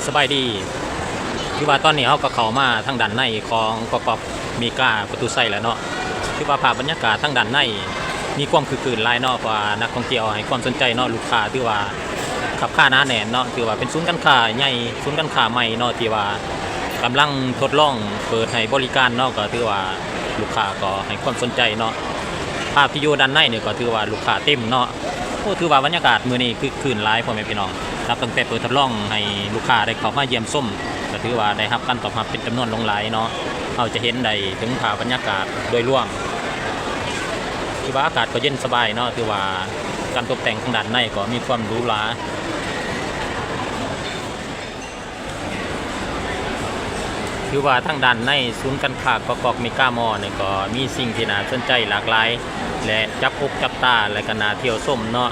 ສະບາຍດີ ຄືວ່າຕອນນີ້ເຮົາກໍເຂົ້າມາທາງດ້ານໃນຂອງກອກອກເມກາປະຕູໄຊແລ້ວເນາະ. ຄືວ່າພາບບັນຍາກາດທາງດ້ານໃນມີຄວາມຄຶກຄື້ນຫຼາຍເນາະ ເພາະວ່ານັກທ່ອງທ່ຽວໃຫ້ຄວາມສົນໃຈເນາະ, ລູກຄ້າຖືວ່າຄັບຄາໜາແໜ້ນເນາະ. ຖືວ່າເປັນສູນການຄ້າໃຫຍ່ ສູນການຄ້າໃໝ່ເນາະ ທີ່ວ່າກຳລັງທົດລອງເປີດໃຫ້ບໍລິການເນາະ, ກໍຖືວ່າລູກຄ້າກໍໃຫ້ຄວາມສົນໃຈເນາະ. ພາບທີ່ຢູ່ດ້ານໃນນີ້ກໍຖືວ່າລູກຄ້າເຕັມເນາະ. ໂອ້ ຖືວ່າບັນຍາກາດມື້ນີ້ຄຶກຄື້ນຫຼາຍ ພໍ່ແມ່ພີ່ນ້ອງ. ນັບຕັ້ງແຕ່ເປີດທົດລອງໃຫ້ລູກຄ້າໄດ້ເຂົ້າມາຢ້ຽມຊົມ ກໍຖືວ່າໄດ້ຮັບການຕອບຮັບເປັນຈຳນວນຫຼວງຫຼາຍເນາະ. ເຮົາຈະເຫັນໄດ້ເຖິງພາບບັນຍາກາດໂດຍລວມ ຖືວ່າອາກາດກໍເຢັນສະບາຍເນາະ. ຖືວ່າການຕົບແຕ່ງທາງດ້ານໃນກໍມີຄວາມຫຼູຫຼາ. ຖືວ່າທາງດ້ານໃນສູນການຄ້າກອກອກເມກາມໍນີ້ກໍມີສິ່ງທີ່ໜ້າສົນໃຈຫຼາກຫຼາຍ ແລະ ຈັບອົກຈັບຕາ ແລະ ກໍໜ້າທ່ຽວຊົມເນາະ.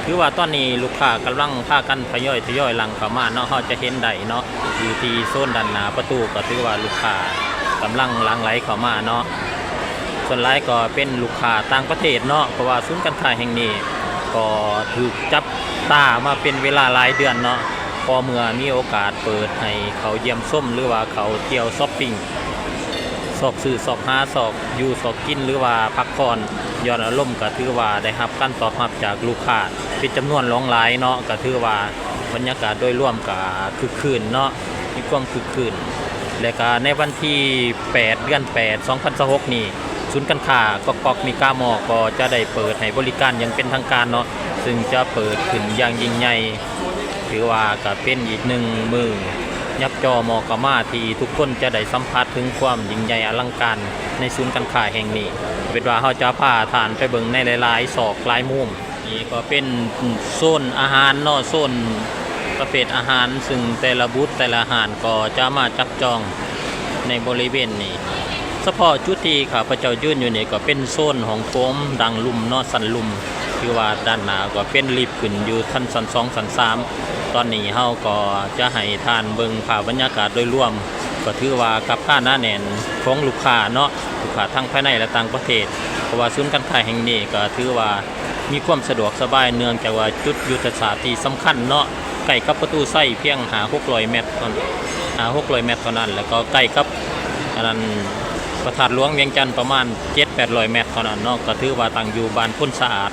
ຖືວ່າຕອນນີ້ລູກຄ້າກຳລັງພາກັນທະຍອຍ ທະຍອຍຫຼັ່ງເຂົ້າມາເນາະ, ເຮົາຈະເຫັນໄດ້ເນາະ ຢູ່ທີ່ໂຊນດ້ານໜ້າປະຕູ ກໍຖືວ່າລູກຄ້າກຳລັງຫຼັ່ງໄຫຼເຂົ້າມາເນາະ. ສ່ວນຫຼາຍກໍເປັນລູກຄ້າຕ່າງປະເທດເນາະ ເພາະວ່າສູນການຄ້າແຫ່ງນີ້ກໍຖືກຈັບຕາມາເປັນເວລາຫຼາຍເດືອນເນາະ. ພໍເມື່ອມີໂອກາດເປີດໃຫ້ເຂົ້າຢ້ຽມຊົມ ຫຼືວ່າເຂົ້າທ່ຽວຊັອບປິງ ຊອກຊື້ຊອກຫາ ຊອກຢູ່ຊອກກິນ ຫຼືວ່າພັກຜ່ອນຢ່ອນອາລົມ ກໍຖືວ່າໄດ້ຮັບການຕອບຮັບຈາກລູກຄ້າເປັນຈຳນວນຫຼວງຫຼາຍເນາະ. ກໍຖືວ່າບັນຍາກາດໂດຍລວມກໍຄຶກຄື້ນເນາະ ມີຄວາມຄຶກຄື້ນ. ແລະ ກໍໃນວັນທີແປດ ເດືອນແປດ ສອງພັນຊາວຫົກນີ້ ສູນການຄ້າກອກອກເມກາມໍກໍຈະໄດ້ເປີດໃຫ້ບໍລິການຢ່າງເປັນທາງການເນາະ, ຊຶ່ງຈະເປີດຂຶ້ນຢ່າງຍິ່ງໃຫຍ່. ຖືວ່າກໍເປັນອີກໜຶ່ງມື້ຍັບຈໍ່ມໍ່ເຂົ້າມາ ທີ່ທຸກຄົນຈະໄດ້ສຳຜັດເຖິງຄວາມຍິ່ງໃຫຍ່ອະລັງການໃນສູນການຄ້າແຫ່ງນີ້. ເປັນວ່າເຮົາຈະພາທ່ານໄປເບິ່ງໃນຫຼາຍໆຊອກຫຼາຍມຸມ. ນີ້ກໍເປັນໂຊນອາຫານເນາະ, ໂຊນປະເພດອາຫານ ຊຶ່ງແຕ່ລະບູດແຕ່ລະຮ້ານກໍຈະມາຈັບຈອງໃນບໍລິເວນນີ້. ສະເພາະຈຸດທີ່ຂ້າພະເຈົ້າຢືນຢູ່ນີ້ກໍເປັນໂຊນຫ້ອງໂຖງດັງລຸ່ມເນາະ, ຊັ້ນລຸ່ມ. ຄືວ່າດ້ານໜ້າກໍເປັນລິບຂຶ້ນຢູ່ຊັ້ນ ຊັ້ນສອງ ຊັ້ນສາມ. ຕອນນີ້ເຮົາກໍຈະໃຫ້ທ່ານເບິ່ງພາບບັນຍາກາດໂດຍລວມ, ກໍຖືວ່າຄັບຄາໜາແໜ້ນຂອງລູກຄ້າເນາະ, ລູກຄ້າທັງພາຍໃນ ແລະ ຕ່າງປະເທດ. ເພາະວ່າສູນການຄ້າແຫ່ງນີ້ກໍຖືວ່າມີຄວາມສະດວກສະບາຍ ເນື່ອງຈາກວ່າຈຸດຍຸດທະສາດທີ່ສຳຄັນເນາະ, ໃກ້ກັບປະຕູໄຊພຽງຫ້າຫົກຮ້ອຍແມັດເທົ່າ ຫ້າຫົກຮ້ອຍແມັດເທົ່ານັ້ນ, ແລ້ວກໍໃກ້ກັບ ອັນນັ້ນ ພະທາດຫຼວງວຽງຈັນປະມານເຈັດແປດຮ້ອຍແມັດເທົ່ານັ້ນເນາະ. ກໍຖືວ່າຕັ້ງຢູ່ບ້ານໂພນສະອາດ,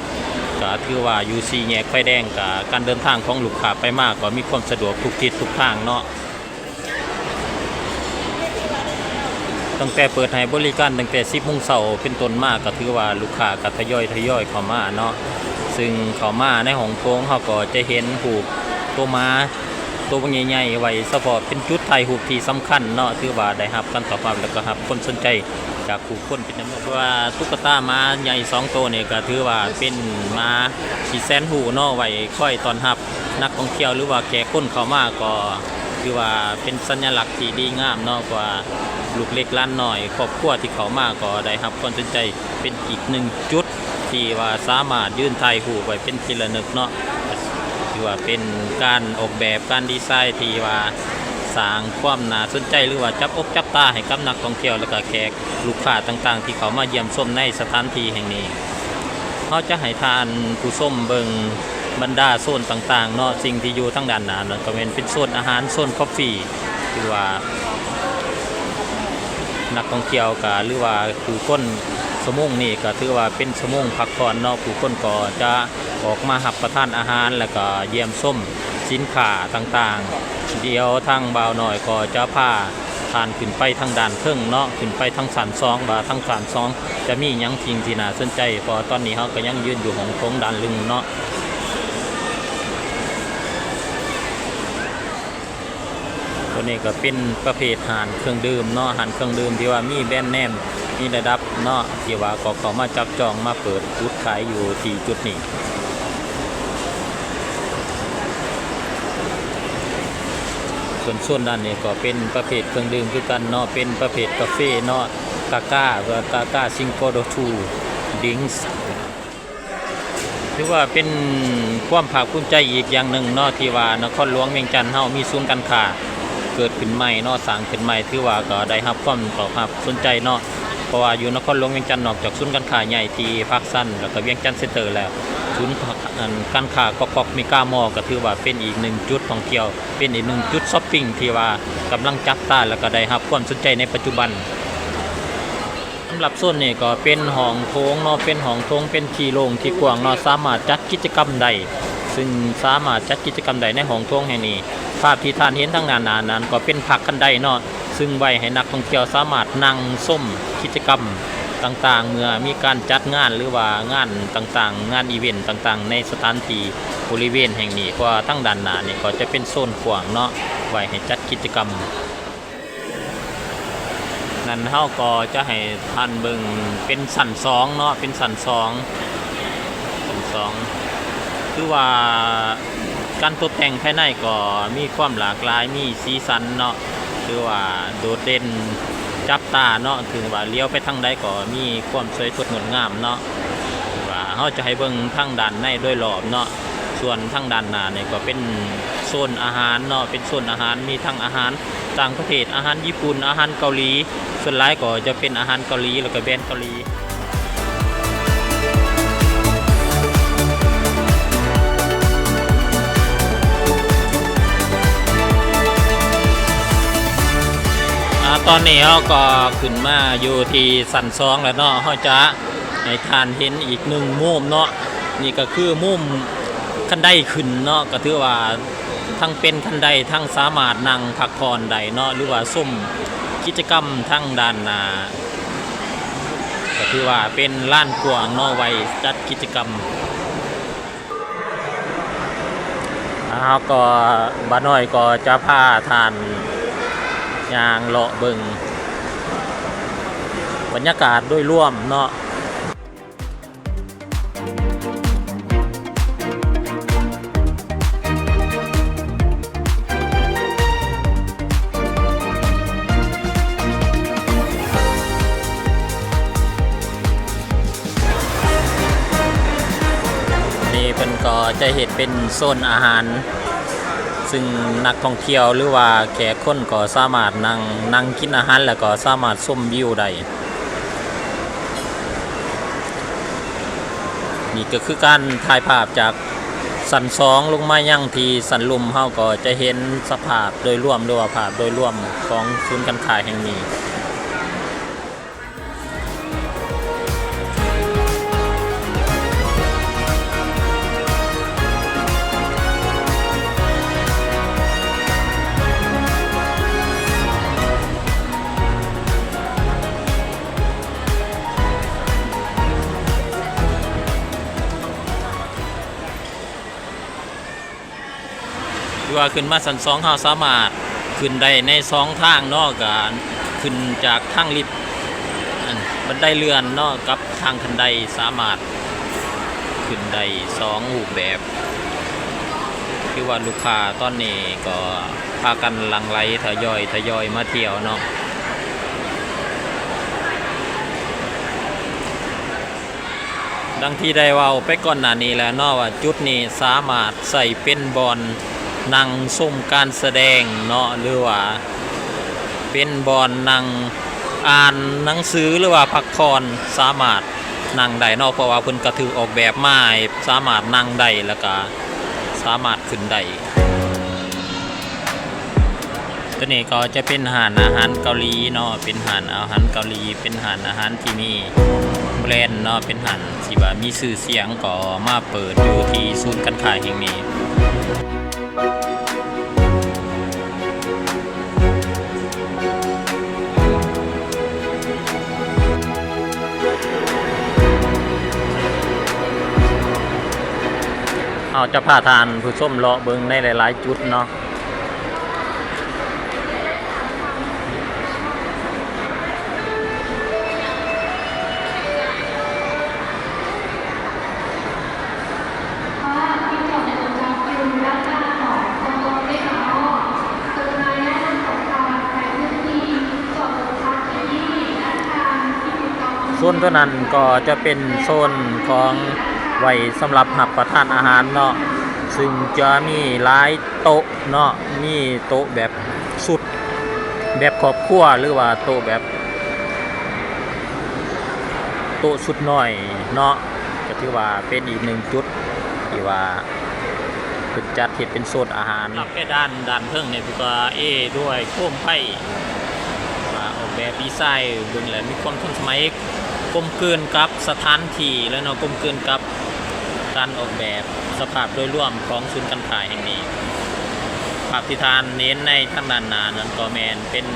ກໍຖືວ່າຢູ່ສີ່ແຍກໄຟແດງ, ກໍການເດີນທາງຂອງລູກຄ້າໄປມາກໍມີຄວາມສະດວກທຸກທິດທຸກທາງເນາະ. ຕັ້ງແຕ່ເປີດໃຫ້ບໍລິການຕັ້ງແຕ່ສິບໂມງເຊົ້າເປັນຕົ້ນມາ, ກໍຖືວ່າລູກຄ້າກໍທະຍອຍ ທະຍອຍເຂົ້າມາເນາະ. ຊຶ່ງເຂົ້າມາໃນຫ້ອງໂຖງ ເຮົາກໍຈະເຫັນຮູບໂຕໝາ ໂຕບັກໃຫຍ່ໆ ໄວ້ສະເພາະເປັນຈຸດຖ່າຍຮູບທີ່ສຳຄັນເນາະ, ຖືວ່າໄດ້ຮັບການຕອບຮັບ ແລ້ວກໍຮັບຄວາມສົນໃຈຈາກຜູ້ຄົນເປັນຈຳນວນ. ເພາະວ່າຕຸກກະຕາໝາໃຫຍ່ສອງໂຕນີ້ກໍຖືວ່າເປັນໝາທີ່ແສນຮູ້ເນາະ, ໄວ້ຄອຍຕ້ອນຮັບນັກທ່ອງທ່ຽວ ຫຼືວ່າແຂກຄົນເຂົ້າມາ, ກໍຖືວ່າເປັນສັນຍະລັກທີ່ດີງາມເນາະ, ເພາະວ່າລູກເລັກຫຼານນ້ອຍ ຄອບຄົວທີ່ເຂົ້າມາກໍໄດ້ຮັບຄວາມສົນໃຈ. ເປັນອີກໜຶ່ງຈຸດທີ່ວ່າສາມາດຢືນຖ່າຍຮູບໄວ້ເປັນທີ່ລະນຶກເນາະ. ຖືວ່າເປັນການອອກແບບ ການດີໄຊທີ່ວ່າສ້າງຄວາມໜ້າສົນໃຈ ຫຼືວ່າຈັບອົກຈັບຕາໃຫ້ກັບນັກທ່ອງທ່ຽວ ແລະ ກະແຂກລູກຄ້າຕ່າງໆ ທີ່ເຂົ້າມາຢ້ຽມຊົມໃນສະຖານທີ່ແຫ່ງນີ້. ເຮົາຈະໃຫ້ທ່ານຜູ້ຊົມເບິ່ງບັນດາໂຊນຕ່າງໆເນາະ, ສິ່ງທີ່ຢູ່ທາງດ້ານໜ້ານັ້ນກໍແມ່ນເປັນໂຊນອາຫານ, ໂຊນກາເຟ ຖືວ່ານັກທ່ອງທ່ຽວກະ ຫຼືວ່າຜູ້ຄົນ ຊົ່ວໂມງນີ້ກໍຖືວ່າເປັນຊົ່ວໂມງພັກຜ່ອນເນາະ, ຜູ້ຄົນກໍຈະອອກມາຮັບປະທານອາຫານ ແລ້ວກໍຢ້ຽມຊົມສິນຄ້າຕ່າງໆ. ດຽວທາງບ່າວນ້ອຍກໍຈະພາທ່ານຂຶ້ນໄປທາງດ້ານເທິງເນາະ, ຂຶ້ນໄປທາງຊັ້ນສອງ ວ່າທາງຊັ້ນສອງຈະມີຫຍັງສິ່ງທີ່ໜ້າສົນໃຈ, ເພາະວ່າຕອນນີ້ເຮົາກໍຍັງຢືນຢູ່ຫ້ອງໂຖງດ້ານລຸ່ມເນາະ. ໂຕນີ້ກໍເປັນປະເພດຮ້ານເຄື່ອງດື່ມເນາະ, ຮ້ານເຄື່ອງດື່ມທີ່ວ່າມີແບຣນເນມ ມີລະດັບເນາະ, ທີ່ວ່າກໍເຂົ້າມາຈັບຈອງມາເປີດຈຸດຂາຍຢູ່ທີ່ຈຸດນີ້. ສ່ວນໂຊນດ້ານນີ້ກໍເປັນປະເພດເຄື່ອງດື່ມຄືກັນເນາະ, ເປັນປະເພດກາເຟເນາະ, ກາກາ Gaga Cinco de Oro Drinks. ຖືວ່າເປັນຄວາມພາກພູມໃຈອີກຢ່າງໜຶ່ງເນາະ ທີ່ວ່ານະຄອນຫຼວງວຽງຈັນເຮົາມີສູນການຄ້າເກີດຂຶ້ນໃໝ່ເນາະ, ສ້າງຂຶ້ນໃໝ່, ຖືວ່າກໍໄດ້ຮັບຄວາມຕອບຮັບສົນໃຈເນາະ. ເພາະວ່າຢູ່ນະຄອນຫຼວງວຽງຈັນ ນອກຈາກສູນການຄ້າໃຫຍ່ທີ່ພາກຊັນ ແລ້ວກໍວຽງຈັນເຊັນເຕີແລ້ວ ສູນ ອັນ ການຄ້າກອກໆ ເມກາມໍ ກໍຖືວ່າເປັນອີກໜຶ່ງຈຸດທ່ອງທ່ຽວ ເປັນອີກໜຶ່ງຈຸດຊັອບປິງທີ່ວ່າກຳລັງຈັບຕາ ແລ້ວກໍໄດ້ຮັບຄວາມສົນໃຈໃນປັດຈຸບັນ. ສຳລັບໂຊນນີ້ກໍເປັນຫ້ອງໂຖງເນາະ ເປັນຫ້ອງໂຖງ ເປັນທີ່ໂລ່ງທີ່ກວ້າງເນາະ ສາມາດຈັດກິດຈະກຳໄດ້ ຊຶ່ງສາມາດຈັດກິດຈະກຳໄດ້ໃນຫ້ອງໂຖງແຫ່ງນີ້. ພາບທີ່ທ່ານເຫັນທາງດ້ານໜ້ານັ້ນກໍເປັນພັກຄັນໄດເນາະ ຊຶ່ງໄວ້ໃຫ້ນັກທ່ອງທ່ຽວສາມາດນັ່ງຊົມກິດຈະກຳຕ່າງໆ ເມື່ອມີການຈັດງານ ຫຼືວ່າງານຕ່າງໆ ງານອີເວັນຕ່າງໆ ໃນສະຖານທີ່ບໍລິເວນແຫ່ງນີ້. ເພາະວ່າທາງດ້ານໜ້ານີ້ກໍຈະເປັນໂຊນກວ້າງເນາະ ໄວ້ໃຫ້ຈັດກິດຈະກຳ. ນັ້ນເຮົາກໍຈະໃຫ້ທ່ານເບິ່ງເປັນຊັ້ນສອງເນາະ ເປັນຊັ້ນສອງ ຊັ້ນສອງ ຄືວ່າການຕົບແຕ່ງພາຍໃນກໍມີຄວາມຫຼາກຫຼາຍ ມີສີສັນເນາະ ຖືວ່າໂດດເດັ່ນຈັບຕາເນາະ ຖືວ່າຫຼຽວໄປທາງໃດກໍມີຄວາມສວຍສົດງົດງາມເນາະ. ຖືວ່າເຮົາຈະໃຫ້ເບິ່ງທາງດ້ານໃນໂດຍລອບເນາະ ສ່ວນທາງດ້ານໜ້ານີ້ກໍເປັນໂຊນອາຫານເນາະ ເປັນໂຊນອາຫານ ມີທັງອາຫານ ຕ່າງປະເທດ ອາຫານຍີ່ປຸ່ນ ອາຫານເກົາຫຼີ ສ່ວນຫຼາຍກໍຈະເປັນອາຫານເກົາຫຼີ ແລ້ວກໍແບຣນເກົາຫຼີ. ອາ ຕອນນີ້ເຮົາກໍຂຶ້ນມາຢູ່ທີ່ຊັ້ນສອງແລ້ວເນາະ ເຮົາຈະ ໃຫ້ທ່ານເຫັນອີກໜຶ່ງມຸມເນາະ ນີ້ກໍຄືມຸມຄັນໄດຂຶ້ນເນາະ ກໍຖືວ່າທັງເປັນຄັນໄດ ທັງສາມາດນັ່ງພັກຜ່ອນໄດ້ເນາະ ຫຼືວ່າຊົມກິດຈະກຳທາງດ້ານໜ້າ ກໍຖືວ່າເປັນລານກວ້າງເນາະ ໄວ້ຈັດກິດຈະກຳ. ເຮົາກໍ ບ່າວນ້ອຍກໍຈະພາທ່ານຍ່າງເລາະເບິ່ງບັນຍາກາດໂດຍລວມເນາະ. ນີ້ເພິ່ນກໍຈະເຮັດເປັນໂຊນອາຫານ ຊຶ່ງນັກທ່ອງທ່ຽວ ຫຼືວ່າແຂກຄົນກໍສາມາດນັ່ງ ນັ່ງກິນອາຫານ ແລ້ວກໍສາມາດຊົມວິວໄດ້. ນີ້ກໍຄືການຖ່າຍພາບຈາກຊັ້ນສອງລົງມາຍັງທີ່ຊັ້ນລຸ່ມ ເຮົາກໍຈະເຫັນສະພາບໂດຍລວມ ຫຼືວ່າພາບໂດຍລວມຂອງສູນການຄ້າແຫ່ງນີ້. ຫຼືວ່າຂຶ້ນມາຊັ້ນສອງ ເຮົາສາມາດຂຶ້ນໄດ້ໃນສອງທາງເນາະ ກະຂຶ້ນຈາກທາງລິບ ອັນ ບັນໄດເລື່ອນເນາະ ກັບທາງຄັນໄດ ສາມາດຂຶ້ນໄດ້ສອງຮູບແບບ. ຄືວ່າລູກຄ້າຕອນນີ້ກໍພາກັນຫຼັ່ງໄຫຼທະຍອຍ ທະຍອຍມາທ່ຽວເນາະ. ດັ່ງທີ່ໄດ້ເວົ້າໄປກ່ອນໜ້ານີ້ແລ້ວເນາະ ວ່າຈຸດນີ້ສາມາດໃຊ້ເປັນບ່ອນນັ່ງຊົມການສະແດງເນາະ ຫຼືວ່າເປັນບ່ອນນັ່ງອ່ານໜັງສື ຫຼືວ່າພັກຜ່ອນ ສາມາດນັ່ງໄດ້ເນາະ ເພາະວ່າເພິ່ນກະຖືກອອກແບບມາໃຫ້ສາມາດນັ່ງໄດ້ ແລ້ວກະສາມາດຂຶ້ນໄດ້. ຕົວນີ້ກໍຈະເປັນຮ້ານອາຫານເກົາຫຼີເນາະ ເປັນຮ້ານອາຫານເກົາຫຼີ ເປັນຮ້ານອາຫານທີ່ມີແບຣນເນາະ ເປັນຮ້ານທີ່ວ່າມີຊື່ສຽງ ກໍມາເປີດຢູ່ທີ່ສູນການຄ້າແຫ່ງນີ້. ເຮົາຈະພາທ່ານຜູ້ຊົມເລາະເບິ່ງໃນຫຼາຍໆຈຸດເນາະ. ໂຊນຕົວນັ້ນກໍຈະເປັນໂຊນຂອງໄວ້ສຳລັບຮັບປະທານອາຫານເນາະ ຊຶ່ງຈະມີຫຼາຍໂຕະເນາະ ມີໂຕະແບບຊຸດ ແບບຄອບຄົວ ຫຼືວ່າໂຕະແບບ ໂຕະຊຸດນ້ອຍເນາະ ກໍຖືວ່າເປັນອີກໜຶ່ງຈຸດທີ່ວ່າເພິ່ນຈັດເຮັດເປັນໂຊນອາຫານ. ເພດານດ້ານເທິງນີ້ເພິ່ນກໍເອດ້ວຍໂຄມໄຟ ອາ ອອກແບບດີໄຊເບິ່ງແລ້ວມີຄວາມທັນສະໄໝ ກົມກືນກັບສະຖານທີ່ເລີຍເນາະ ກົມກືນກັບການອອກແບບສະພາບໂດຍລວມຂອງສູນການຄ້າແຫ່ງນີ້. ພາບທີ່ທ່ານເຫັນໃນທາງດ້ານໜ້ານັ້ນກໍແມ່ນເປັນ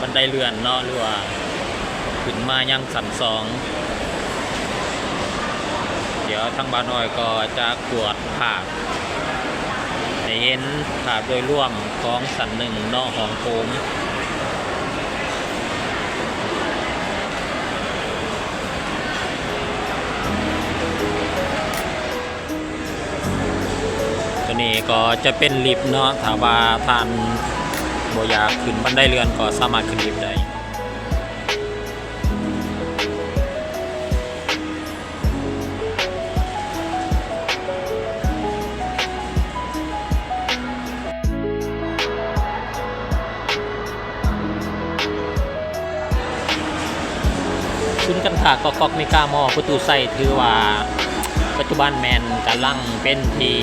ບັນໄດເລື່ອນເນາະ ຫຼືວ່າຂຶ້ນມາຍັງຊັ້ນສອງ. ດຽວທາງບ່າວນ້ອຍກໍຈະກວດພາບໃຫ້ເຫັນພາບໂດຍລວມຂອງຊັ້ນໜຶ່ງເນາະ ຫ້ອງໂຖງ. ໂຕນີ້ກໍຈະເປັນລິບເນາະ ຖ້າວ່າທ່ານບໍ່ຢາກຂຶ້ນບັນໄດເລື່ອນກໍສາມາດຂຶ້ນລິບໄດ້. ສູນການຄ້າກອກກອກເມກາມໍ ປະຕູໄຊ ຖືວ່າປັດຈຸບັນແມ່ນກຳລັງເປັນທີ່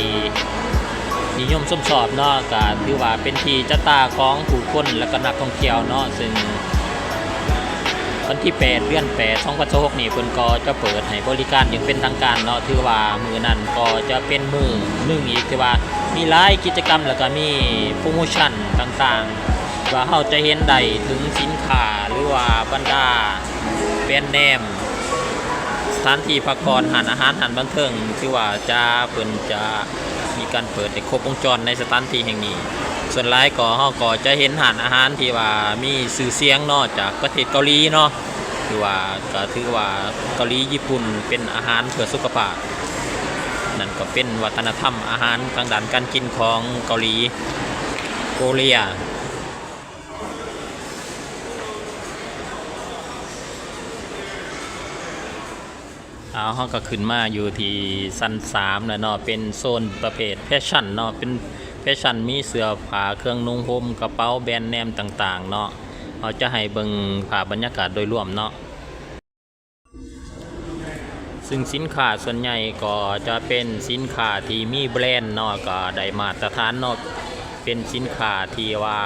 ນິຍົມຊົມຊອບເນາະ ກະຖືວ່າເປັນທີ່ຈັບຕາຂອງຜູ້ຄົນ ແລະກະນັກທ່ອງທ່ຽວເນາະ ເຊິ່ງ ວັນທີແປດ ເດືອນແປດ ສອງພັນຊາວຫົກນີ້ ເພິ່ນກໍຈະເປີດໃຫ້ບໍລິການຢ່າງເປັນທາງການເນາະ ຖືວ່າມື້ນັ້ນກໍຈະເປັນມື້ໜຶ່ງອີກທີ່ວ່າມີຫຼາຍກິດຈະກຳ ແລ້ວກໍມີໂປຣໂມຊັນຕ່າງໆ ວ່າເຮົາຈະເຫັນໄດ້ເຖິງສິນຄ້າ ຫຼືວ່າບັນດາແບຣນເນມ ສະຖານທີ່ພັກຜ່ອນ ຮ້ານອາຫານ ຮ້ານບັນເທີງ ຖືວ່າຈະ ເພິ່ນຈະ ມີການເປີດໃຫ້ຄົບວົງຈອນໃນສະຖານທີ່ແຫ່ງນີ້. ສ່ວນຫຼາຍກໍ ເຮົາກໍຈະເຫັນຮ້ານອາຫານທີ່ວ່າມີຊື່ສຽງເນາະ ຈາກປະເທດເກົາຫຼີເນາະ ຖືວ່າ ກໍຖືວ່າເກົາຫຼີຍີ່ປຸ່ນເປັນອາຫານເພື່ອສຸຂະພາບ. ນັ້ນກໍເປັນວັດທະນະທຳອາຫານທາງດ້ານການກິນຂອງເກົາຫຼີ ໂກເລຍ. ເອົາ ເຮົາກໍຂຶ້ນມາຢູ່ທີ່ຊັ້ນສາມແລ້ວເນາະ ເປັນໂຊນປະເພດແຟຊັ່ນເນາະ ເປັນແຟຊັ່ນ ມີເສື້ອຜ້າ ເຄື່ອງນຸ່ງຫົ່ມ ກະເປົາ ແບຣນເນມຕ່າງໆເນາະ. ເຮົາຈະໃຫ້ເບິ່ງພາບບັນຍາກາດໂດຍລວມເນາະ ຊຶ່ງສິນຄ້າສ່ວນໃຫຍ່ກໍຈະເປັນສິນຄ້າທີ່ມີແບຣນເນາະ ກໍໄດ້ມາດຕະຖານເນາະ ເປັນສິນຄ້າທີ່ວ່າ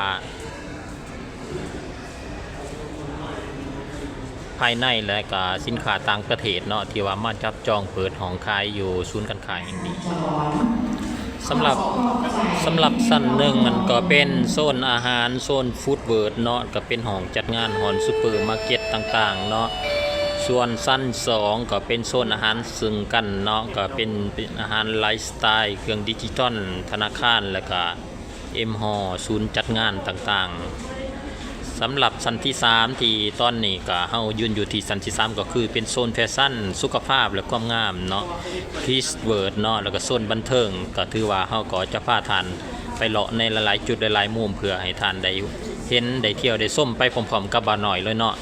ພາຍໃນ ແລະກະສິນຄ້າຕ່າງປະເທດເນາະ ທີ່ວ່າມາຈັບຈອງເປີດຫ້ອງຂາຍຢູ່ສູນການຄ້າແຫ່ງນີ້. ສຳລັບ ສຳລັບຊັ້ນໜຶ່ງນັ້ນກໍເປັນໂຊນອາຫານ ໂຊນຟູດເວີດເນາະ ກໍເປັນຫ້ອງຈັດງານ ຮ້ານຊຸບເປີມາເກັດຕ່າງໆເນາະ. ສ່ວນຊັ້ນສອງກໍເປັນໂຊນອາຫານເຊິ່ງກັນເນາະ ກໍເປັນ ເປັນອາຫານໄລຟ໌ສະໄຕລ໌ ເຄື່ອງດິຈິຕອນ ທະນາຄານ ແລະກະ ເອັມ ຮໍ ສູນຈັດງານຕ່າງໆ. ສຳລັບຊັ້ນທີສາມ ທີ່ຕອນນີ້ກະເຮົາຢືນຢູ່ທີ່ຊັ້ນທີສາມ ກໍຄືເປັນໂຊນແຟຊັ່ນ ສຸຂະພາບ ແລະ ຄວາມງາມເນາະ ຄິດສເວີດເນາະ ແລ້ວກະໂຊນບັນເທີງ ກໍຖືວ່າເຮົາກໍຈະພາທ່ານໄປເລາະໃນຫຼາຍໆຈຸດ ຫຼາຍໆມຸມ ເພື່ອໃຫ້ທ່ານໄດ້ເຫັນ ໄດ້ທ່ຽວ ໄດ້ຊົມໄປພ້ອມໆກັບບ່າວນ້ອຍເລີຍເນາະ.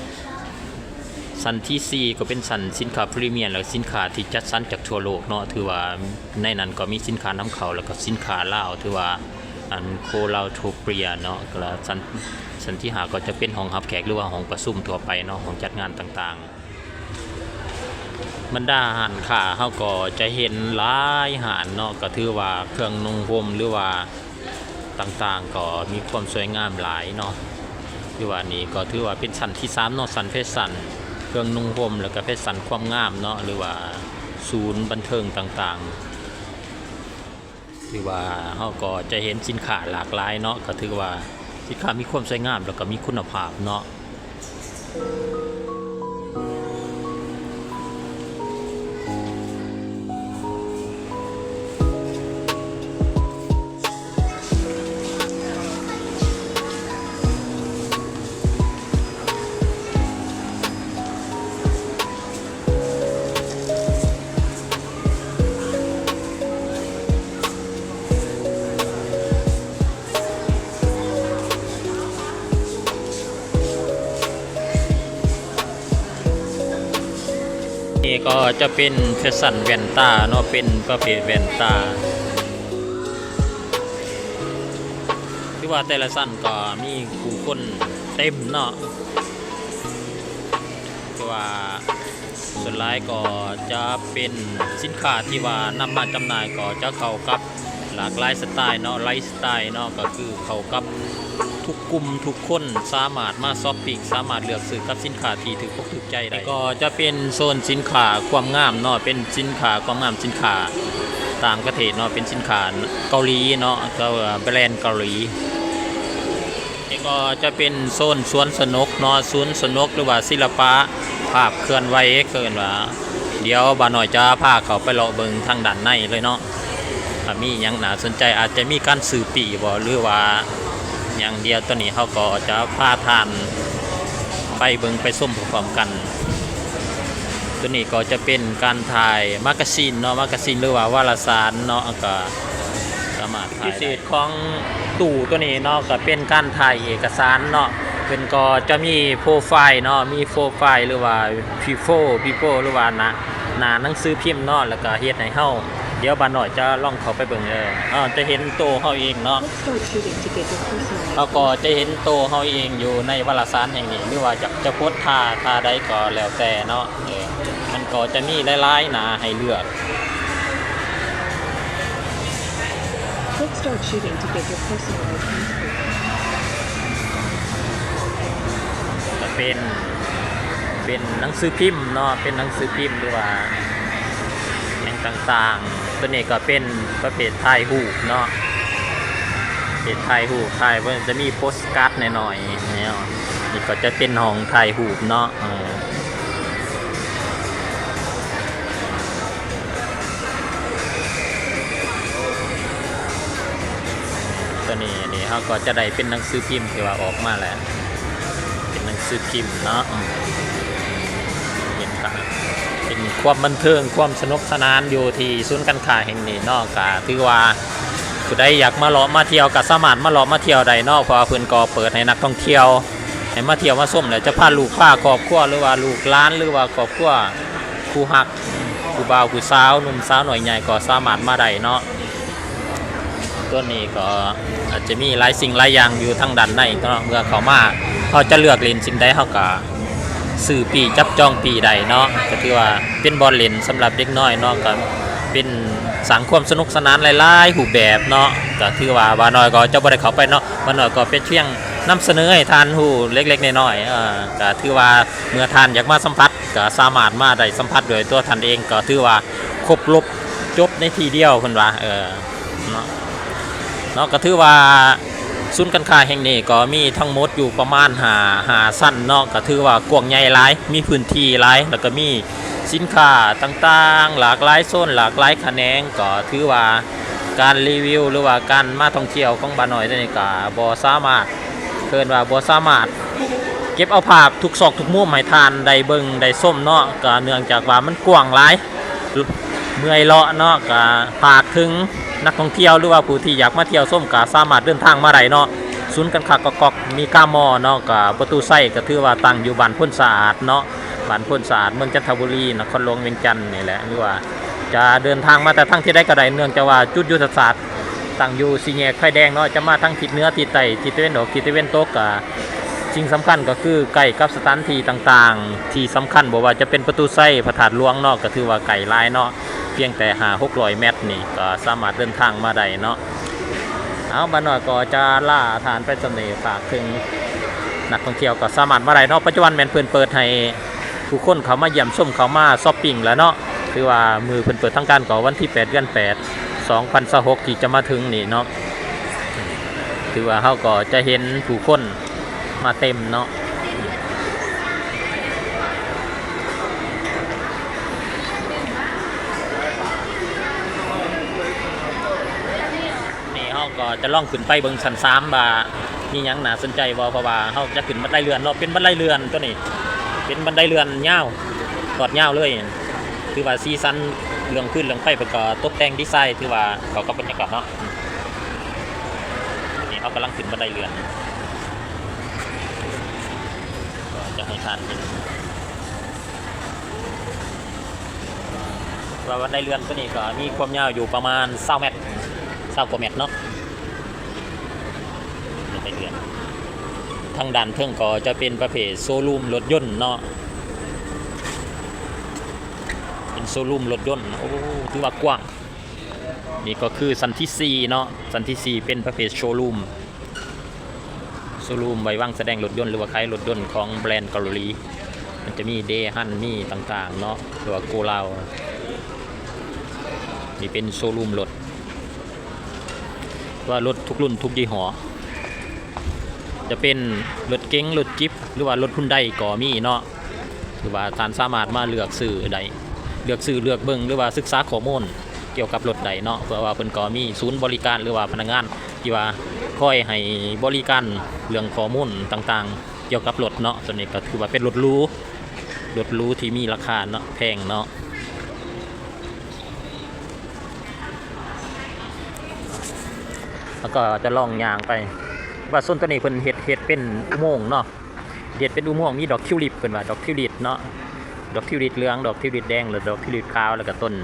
ຊັ້ນທີສີ່ ກໍເປັນຊັ້ນສິນຄ້າພຣີມຽມ ແລະ ສິນຄ້າທີ່ຈັດສັນຈາກທົ່ວໂລກເນາະ ຖືວ່າໃນນັ້ນກໍມີສິນຄ້ານຳເຂົ້າ ແລ້ວກໍສິນຄ້າລາວ ຖືວ່າ ອັນ ໂຄລາວໂທເປຍເນາະ ແລ້ວຊັ້ນ ຊັ້ນທີຫ້າ ກໍຈະເປັນຫ້ອງຮັບແຂກ ຫຼືວ່າຫ້ອງປະຊຸມທົ່ວໄປເນາະ ຫ້ອງຈັດງານຕ່າງໆ. ບັນດາຮ້ານຄ້າເຮົາກໍຈະເຫັນຫຼາຍຮ້ານເນາະ ກໍຖືວ່າເຄື່ອງນຸ່ງຫົ່ມ ຫຼືວ່າຕ່າງໆ ກໍມີຄວາມສວຍງາມຫຼາຍເນາະ. ຄືວ່ານີ້ກໍຖືວ່າເປັນຊັ້ນທີສາມເນາະ ຊັ້ນແຟຊັ່ນ ເຄື່ອງນຸ່ງຫົ່ມ ແລ້ວກໍແຟຊັ່ນຄວາມງາມເນາະ ຫຼືວ່າສູນບັນເທີງຕ່າງໆ. ຖືວ່າເຮົາກໍຈະເຫັນສິນຄ້າຫຼາກຫຼາຍເນາະ ກໍຖືວ່າສິນຄ້າມີຄວາມສວຍງາມ ແລ້ວກໍມີຄຸນນະພາບເນາະ. ນີ້ກໍຈະເປັນແຟຊັ່ນແວ່ນຕາເນາະ ເປັນປະເພດແວ່ນຕາ. ຄືວ່າແຕ່ລະຊັ້ນກໍມີຜູ້ຄົນເຕັມເນາະ ຄືວ່າ ສ່ວນຫຼາຍກໍຈະເປັນສິນຄ້າທີ່ວ່ານຳມາຈຳໜ່າຍ ກໍຈະເຂົ້າກັບຫຼາກຫຼາຍສະໄຕເນາະ ໄລຟ໌ສະໄຕເນາະ ກໍຄືເຂົ້າກັບທຸກກຸ່ມທຸກຄົນ ສາມາດມາຊັອບປິງ ສາມາດເລືອກຊື້ກັບສິນຄ້າທີ່ຖືກອົກຖືກໃຈໄດ້. ກໍຈະເປັນໂຊນສິນຄ້າຄວາມງາມເນາະ ເປັນສິນຄ້າຄວາມງາມ ສິນຄ້າຕ່າງປະເທດເນາະ ເປັນສິນຄ້າເກົາຫຼີເນາະ ກໍແບຣນເກົາຫຼີ. ນີ້ກໍຈະເປັນໂຊນສວນສະໜົກເນາະ ສວນສະໜົກ ຫຼືວ່າສິລະປະພາບເຄື່ອນໄຫວ ເອີ້ນວ່າ ດຽວບ່າວນ້ອຍຈະພາເຂົ້າໄປເລາະເບິ່ງທາງດ້ານໃນເລີຍເນາະ ວ່າມີຫຍັງໜ້າສົນໃຈ ອາດຈະມີການຊື້ປີ້ບໍ ຫຼືວ່າຫຍັງ. ດຽວຕອນນີ້ເຮົາກໍຈະພາທ່ານໄປເບິ່ງໄປຊົມພ້ອມໆກັນ. ໂຕນີ້ກໍຈະເປັນການຖ່າຍມາກາຊີນເນາະ ມາກາຊີນ ຫຼືວ່າວາລະສານເນາະ ແລ້ວກໍ ສາມາດຖ່າຍໄດ້. ພິເສດຂອງຕູ້ໂຕນີ້ເນາະ ກໍເປັນການຖ່າຍເອກະສານເນາະ ເພິ່ນກໍຈະມີໂປຣໄຟລ໌ເນາະ ມີໂປຣໄຟລ໌ ຫຼືວ່າ Before Before ຫຼືວ່າໜ້າ ໜ້າໜັງສືພິມເນາະ ແລ້ວກໍເຮັດໃຫ້ເຮົາ ດຽວບ່າວນ້ອຍຈະລອງເຂົ້າໄປເບິ່ງເດີ ເຮົາຈະເຫັນໂຕເຮົາເອງເນາະ ເຮົາກໍຈະເຫັນໂຕເຮົາເອງຢູ່ໃນວາລະສານແຫ່ງນີ້ ຫຼືວ່າຈະ ຈະກົດທ່າ ທ່າໃດກໍແລ້ວແຕ່ເນາະ. ເອີ ມັນກໍຈະມີຫຼາຍໆໜ້າໃຫ້ເລືອກ. Click Start Shooting to get your personalized passport. ກະເປັນ ເປັນໜັງສືພິມເນາະ ເປັນໜັງສືພິມ ຫຼືວ່າຫຍັງຕ່າງໆ. ໂຕນີ້ກໍເປັນປະເພດຖ່າຍຮູບເນາະ ເປັນຖ່າຍຮູບ ຖ່າຍ ເພິ່ນຈະມີໂປສກາດໜ້ອຍໆ ແນວ ນີ້ກໍຈະເປັນຫ້ອງຖ່າຍຮູບເນາະ. ເອີ ໂຕນີ້ ນີ້ເຮົາກໍຈະໄດ້ເປັນໜັງສືພິມທີ່ວ່າອອກມາແລ້ວ ເປັນໜັງສືພິມເນາະ ເປັນ ເປັນຄວາມບັນເທີງ ຄວາມສະໜຸກສະໜານຢູ່ທີ່ສູນການຄ້າແຫ່ງນີ້ເນາະ. ກະຖືວ່າຜູ້ໃດຢາກມາເລາະມາທ່ຽວ ກະສາມາດມາເລາະມາທ່ຽວໄດ້ເນາະ ເພາະວ່າເພິ່ນກໍເປີດໃຫ້ນັກທ່ອງທ່ຽວ ໃຫ້ມາທ່ຽວມາຊົມ ແລ້ວຈະພາລູກພາຄອບຄົວ ຫຼືວ່າລູກຫຼານ ຫຼືວ່າຄອບຄົວຄູ່ຮັກ ຜູ້ບ່າວຜູ້ສາວ ໜຸ່ມສາວນ້ອຍໃຫຍ່ກໍສາມາດມາໄດ້ເນາະ. ໂຕນີ້ກໍອາດຈະມີຫຼາຍສິ່ງຫຼາຍຢ່າງຢູ່ທາງດ້ານໃນເນາະ ເມື່ອເຂົ້າມາເຮົາຈະເລືອກຫຼິ້ນສິ່ງໃດ ເຮົາກໍຊື້ປີ້ຈັບຈອງປີ້ໄດ້ເນາະ ກໍຖືວ່າເປັນບ່ອນຫຼິ້ນສຳລັບເດັກນ້ອຍເນາະ ກໍເປັນສ້າງຄວາມສະໜຸກສະໜານຫຼາຍໆຮູບແບບເນາະ. ກໍຖືວ່າບ່າວນ້ອຍກໍຈະບໍ່ໄດ້ເຂົ້າໄປເນາະ ບ່າວນ້ອຍກໍເປັນພຽງນຳສະເໜີໃຫ້ທ່ານຮູ້ເລັກໆນ້ອຍໆ ເອີ ກໍຖືວ່າເມື່ອທ່ານຢາກມາສຳຜັດ ກໍສາມາດມາໄດ້ສຳຜັດດ້ວຍຕົວທ່ານເອງ ກໍຖືວ່າຄົບລົບຈົບໃນທີ່ດຽວ ເພິ່ນວ່າ ເອີ ເນາະ ເນາະ. ກໍຖືວ່າສູນການຄ້າແຫ່ງນີ້ກໍມີທັງໝົດຢູ່ປະມານຫ້າ ຫ້າຊັ້ນເນາະ ກໍຖືວ່າກວ້າງໃຫຍ່ຫຼາຍ ມີພື້ນທີ່ຫຼາຍ ແລ້ວກໍມີສິນຄ້າຕ່າງໆ ຫຼາກຫຼາຍໂຊນ ຫຼາກຫຼາຍຂະແໜງ ກໍຖືວ່າການຣີວິວ ຫຼືວ່າການມາທ່ອງທ່ຽວຂອງບ່າວນ້ອຍໂຕນີ້ກໍບໍ່ສາມາດ ເອີ້ນວ່າບໍ່ສາມາດເກັບເອົາພາບທຸກຊອກທຸກມຸມໃຫ້ທ່ານໄດ້ເບິ່ງໄດ້ຊົມເນາະ ກໍເນື່ອງຈາກວ່າມັນກວ້າງຫຼາຍ ເມື່ອຍເລາະເນາະ. ກໍຝາກເຖິງນັກທ່ອງທ່ຽວ ຫຼືວ່າຜູ້ທີ່ຢາກມາທ່ຽວຊົມ ກໍສາມາດເດີນທາງມາໄດ້ເນາະ. ສູນການຄ້າກອກກອກມີກາມໍເນາະ ກໍປະຕູໄຊ ກໍຖືວ່າຕັ້ງຢູ່ບ້ານໂພນສະອາດເນາະ ບ້ານໂພນສະອາດ ເມືອງຈັນທະບູລີ ນະຄອນຫຼວງວຽງຈັນນີ້ແຫຼະ ຫຼືວ່າຈະເດີນທາງມາແຕ່ທາງທີ່ໃດກໍໄດ້ ເນື່ອງຈາກວ່າຈຸດຍຸດທະສາດ ຕັ້ງຢູ່ສີ່ແຍກໄຟແດງເນາະ ຈະມາທາງທິດເໜືອ ທິດໃຕ້ ທິດຕາເວັນອອກ ທິດຕາເວັນຕົກ ກະສິ່ງສຳຄັນກໍຄືໃກ້ກັບສະຖານທີ່ຕ່າງໆທີ່ສຳຄັນ ບໍ່ວ່າຈະເປັນປະຕູໄຊ ພະທາດຫຼວງເນາະ ກໍຖືວ່າໃກ້ຫຼາຍເນາະ ພຽງແຕ່ຫ້າຫົກຮ້ອຍແມັດນີ້ກໍສາມາດເດີນທາງມາໄດ້ເນາະ. ເອົາ ບ່າວນ້ອຍກໍຈະລາທ່ານໄປສ່ຳນີ້ ຝາກເຖິງນັກທ່ອງທ່ຽວກໍສາມາດມາໄດ້ເນາະ ປັດຈຸບັນແມ່ນເພິ່ນເປີດໃຫ້ ຜູ້ຄົນເຂົ້າມາຢ້ຽມຊົມ ເຂົ້າມາຊັອບປິງແລ້ວເນາະ ຖືວ່າມື້ເພິ່ນເປີດທາງການກໍວັນທີແປດ ເດືອນແປດ ສອງພັນຊາວຫົກ ທີ່ຈະມາເຖິງນີ້ເນາະ ຖືວ່າເຮົາກໍຈະເຫັນຜູ້ຄົນມາເຕັມເນາະ. ນີ້ເຮົາກໍຈະລອງຂຶ້ນໄປເບິ່ງຊັ້ນສາມວ່າມີຫຍັງໜ້າສົນໃຈບໍ່ ເພາະວ່າເຮົາຈະຂຶ້ນບັນໄດເລື່ອນເນາະ ເປັນບັນໄດເລື່ອນໂຕນີ້ ເປັນບັນໄດເລື່ອນຍາວ ທອດຍາວເລີຍ ຖືວ່າສີສັນເລື່ອງພື້ນເລື່ອງໄຟເພິ່ນກໍຕົກແຕ່ງດີໄຊ ຖືວ່າເຂົ້າກັບບັນຍາກາດເນາະ. ນີ້ເຮົາກຳລັງຂຶ້ນບັນໄດເລື່ອນ ກໍຈະໃຫ້ທ່ານເຫັນ ວ່າບັນໄດເລື່ອນໂຕນີ້ກໍມີຄວາມຍາວຢູ່ປະມານຊາວແມັດ ຊາວກວ່າແມັດເນາະ ບັນໄດເລື່ອນ. ທາງດ້ານເທິງກໍຈະເປັນປະເພດໂຊຣູມລົດຍົນເນາະ. ເປັນໂຊຣູມລົດຍົນ. ໂອ້ ຖືວ່າກວ້າງ. ນີ້ກໍຄືຊັ້ນທີສີ່ເນາະ, ຊັ້ນທີສີ່ເປັນປະເພດໂຊຣູມ, ໂຊຣູມໄວ້ວາງສະແດງລົດຍົນ ຫຼືວ່າຂາຍລົດຍົນຂອງແບຣນເກົາຫຼີ. ມັນຈະມີເດຮັນ ມີຕ່າງໆເນາະ ຫຼືວ່າໂກລາວ. ນີ້ເປັນໂຊຣູມລົດ ວ່າລົດທຸກລຸ້ນທຸກຍີ່ຫໍ້, ຈະເປັນລົດເກັງ ລົດຈິບ ຫຼືວ່າລົດຮຸນໄດກໍມີເນາະ. ຄືວ່າທ່ານສາມາດມາເລືອກຊື້ໄດ້, ເລືອກຊື້ ເລືອກເບິ່ງ ຫຼືວ່າສຶກສາຂໍ້ມູນກ່ຽວກັບລົດໄດ້ເນາະ, ເພາະວ່າເພິ່ນກໍມີສູນບໍລິການ ຫຼືວ່າພະນັກງານທີ່ວ່າຄອຍໃຫ້ບໍລິການເລື່ອງຂໍ້ມູນຕ່າງໆກ່ຽວກັບລົດເນາະ. ໂຕນີ້ກໍຖືວ່າເປັນລົດຫຼູ, ລົດຫຼູທີ່ມີລາຄາເນາະ ແພງເນາະ. ແລ້ວກໍຈະລອງຍ່າງໄປ ວ່າໂຊນໂຕນີ້ເພິ່ນເຮັດ ເຮັດເປັນອຸໂມງເນາະ, ເຮັດເປັນອຸໂມງ ມີດອກທິວລິບ ເພິ່ນວ່າດອກທິວລິບເນາະ, ດອກທິວລິບເຫຼືອງ ດອກທິວລິບແດງ ແລະ ດອກທິວລິບຂາວ ແລ້ວກໍຕົ້ນ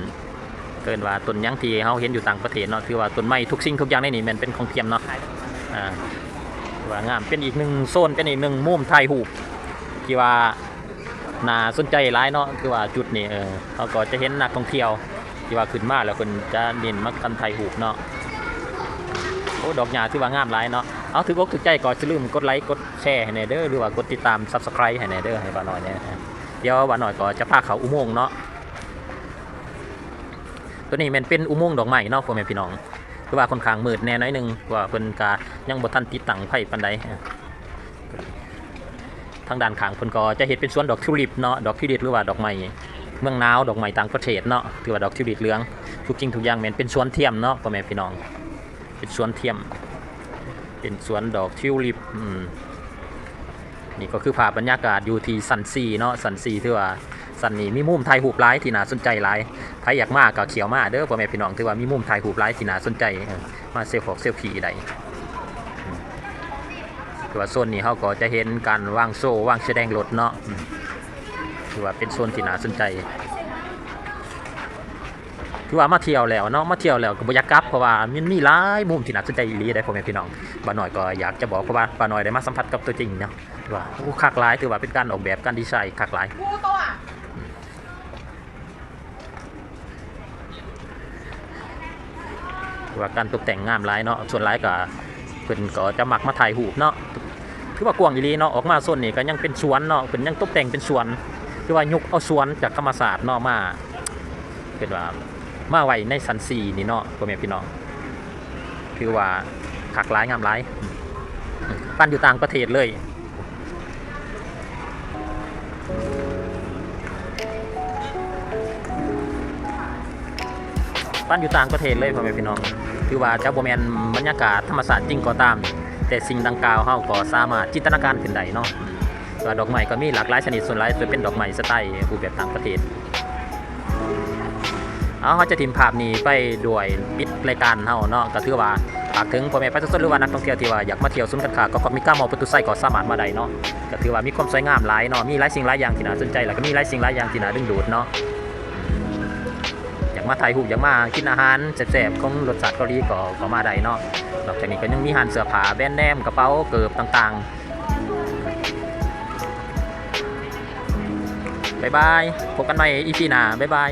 ເອີ້ນວ່າຕົ້ນຫຍັງທີ່ເຮົາເຫັນຢູ່ຕ່າງປະເທດເນາະ. ຖືວ່າຕົ້ນໄມ້ທຸກສິ່ງທຸກຢ່າງໃນນີ້ແມ່ນເປັນຂອງທຽມເນາະ. ອ່າ ວ່າງາມ ເປັນອີກໜຶ່ງໂຊນ ເປັນອີກໜຶ່ງມຸມຖ່າຍຮູບທີ່ວ່າໜ້າສົນໃຈຫຼາຍເນາະ. ຄືວ່າຈຸດນີ້ ເອີ ເຮົາກໍຈະເຫັນນັກທ່ອງທ່ຽວທີ່ວ່າຂຶ້ນມາແລ້ວເພິ່ນຈະເນັ້ນມາກັນຖ່າຍຮູບເນາະ. ໂອ້ ດອກຫຍ້າຖືວ່າງາມຫຼາຍເນາະ. ເອົາ ຖືກອົກຖືກໃຈກໍຢ່າລືມກົດໄລກົດແຊໃຫ້ແດ່ເດີ ຫຼືວ່າກົດຕິດຕາມ Subscribe ໃຫ້ແດ່ເດີ ໃຫ້ບ່າວນ້ອຍແດ່. ດຽວບ່າວນ້ອຍກໍຈະພາເຂົ້າອຸໂມງເນາະ. ໂຕນີ້ແມ່ນເປັນອຸໂມງດອກໄມ້ເນາະ ພໍ່ແມ່ພີ່ນ້ອງ, ຄືວ່າຄ່ອນຂ້າງມືດແດ່ໜ້ອຍໜຶ່ງ ເພາະວ່າເພິ່ນກະຍັງບໍ່ທັນຕິດຕັ້ງໄຟປານໃດ. ທາງດ້ານຂ້າງເພິ່ນກໍຈະເຮັດເປັນສວນດອກທິວລິບເນາະ, ດອກທິວລິບ ຫຼືວ່າດອກໄມ້ເມືອງໜາວ ດອກໄມ້ຕ່າງປະເທດເນາະ. ຖືວ່າດອກທິວລິບເຫຼືອງ ທຸກສິ່ງທຸກຢ່າງແມ່ນເປັນສວນທຽມເນາະ ພໍ່ແມ່ພີ່ນ້ອງ. ເປັນສວນທຽມ ເປັນສວນດອກທິວລິບ. ອືມ ນີ້ກໍຄືພາບບັນຍາກາດຢູ່ທີ່ຊັ້ນສີ່ເນາະ, ຊັ້ນສີ່ຖືວ່າຊັ້ນນີ້ມີມຸມຖ່າຍຮູບຫຼາຍທີ່ໜ້າສົນໃຈຫຼາຍ. ໃຜຢາກມາກໍຂ້ຽວມາເດີ ພໍ່ແມ່ພີ່ນ້ອງ, ຖືວ່າມີມຸມຖ່າຍຮູບຫຼາຍທີ່ໜ້າສົນໃຈ, ເອີ ມາເຊວຟອກເຊວຟີໄດ້. ອືມ ຖືວ່າໂຊນນີ້ເຮົາກໍຈະເຫັນການວາງໂຊ ວາງສະແດງລົດເນາະ. ອືມ ຖືວ່າເປັນໂຊນທີ່ໜ້າສົນໃຈ. ຖືວ່າມາທ່ຽວແລ້ວເນາະ, ມາທ່ຽວແລ້ວກໍບໍ່ຢາກກັບ ເພາະວ່າມັນມີຫຼາຍມຸມທີ່ໜ້າສົນໃຈອີ່ຫຼີເດ້ ພໍ່ແມ່ພີ່ນ້ອງ. ບ່າວນ້ອຍກໍຢາກຈະບອກ ເພາະວ່າບ່າວນ້ອຍໄດ້ມາສຳຜັດກັບຕົວຈິງເນາະ, ວ່າ ໂອ້ ຄັກຫຼາຍ, ຖືວ່າເປັນການອອກແບບ ການດີໄຊຄັກຫຼາຍ. ວ່າການຕົບແຕ່ງງາມຫຼາຍເນາະ, ສ່ວນຫຼາຍກໍເພິ່ນກໍຈະມັກມາຖ່າຍຮູບເນາະ. ຖືວ່າກວ້າງອີ່ຫຼີເນາະ, ອອກມາໂຊນນີ້ກໍຍັງເປັນສວນເນາະ, ເພິ່ນຍັງຕົບແຕ່ງເປັນສວນ, ຖືວ່າຍົກເອົາສວນຈາກທຳມະຊາດເນາະ ມາ ເພິ່ນວ່າມາໄວ້ໃນຊັ້ນສີ່ນີ້ເນາະ ພໍ່ແມ່ພີ່ນ້ອງ, ຖືວ່າຄັກຫຼາຍງາມຫຼາຍ, ປານຢູ່ຕ່າງປະເທດເລີຍ. ປານຢູ່ຕ່າງປະເທດເລີຍ ພໍ່ແມ່ພີ່ນ້ອງ, ຖືວ່າຈະບໍ່ແມ່ນບັນຍາກາດທຳມະຊາດຈິງກໍຕາມ, ແຕ່ສິ່ງດັ່ງກ່າວເຮົາກໍສາມາດຈິນຕະນາການຂຶ້ນໄດ້ເນາະ. ວ່າດອກໄມ້ກໍມີຫຼາກຫຼາຍຊະນິດ, ສ່ວນຫຼາຍຈະເປັນດອກໄມ້ສະໄຕຮູບແບບຕ່າງປະເທດ. ເອົາ ເຮົາຈະຖິ້ມພາບນີ້ໄປດ້ວຍປິດລາຍການເຮົາເນາະ, ກໍຖືວ່າຝາກເຖິງພໍ່ແມ່ປະຊາຊົນ ຫຼືວ່ານັກທ່ອງທ່ຽວທີ່ວ່າຢາກມາທ່ຽວສູນການຄ້າກອກກອກມິກາມໍ ປະຕູໄຊ ກໍສາມາດມາໄດ້ເນາະ. ກໍຖືວ່າມີຄວາມສວຍງາມຫຼາຍເນາະ, ມີຫຼາຍສິ່ງຫຼາຍຢ່າງທີ່ໜ້າສົນໃຈ ແລ້ວກໍມີຫຼາຍສິ່ງຫຼາຍຢ່າງທີ່ໜ້າດຶງດູດເນາະ. ຢາກມາຖ່າຍຮູບ ຢາກມາກິນອາຫານແຊບໆຂອງລົດຊາດເກົາຫຼີ ກໍ ກໍມາໄດ້ເນາະ. ນອກຈາກນີ້ກໍຍັງມີຮ້ານເສື້ອຜ້າ ແບຣນເນມ ກະເປົາ ເກີບຕ່າງໆ. ບາຍບາຍ, ພົບກັນໃໝ່ອີພີໜ້າ, ບາຍບາຍ.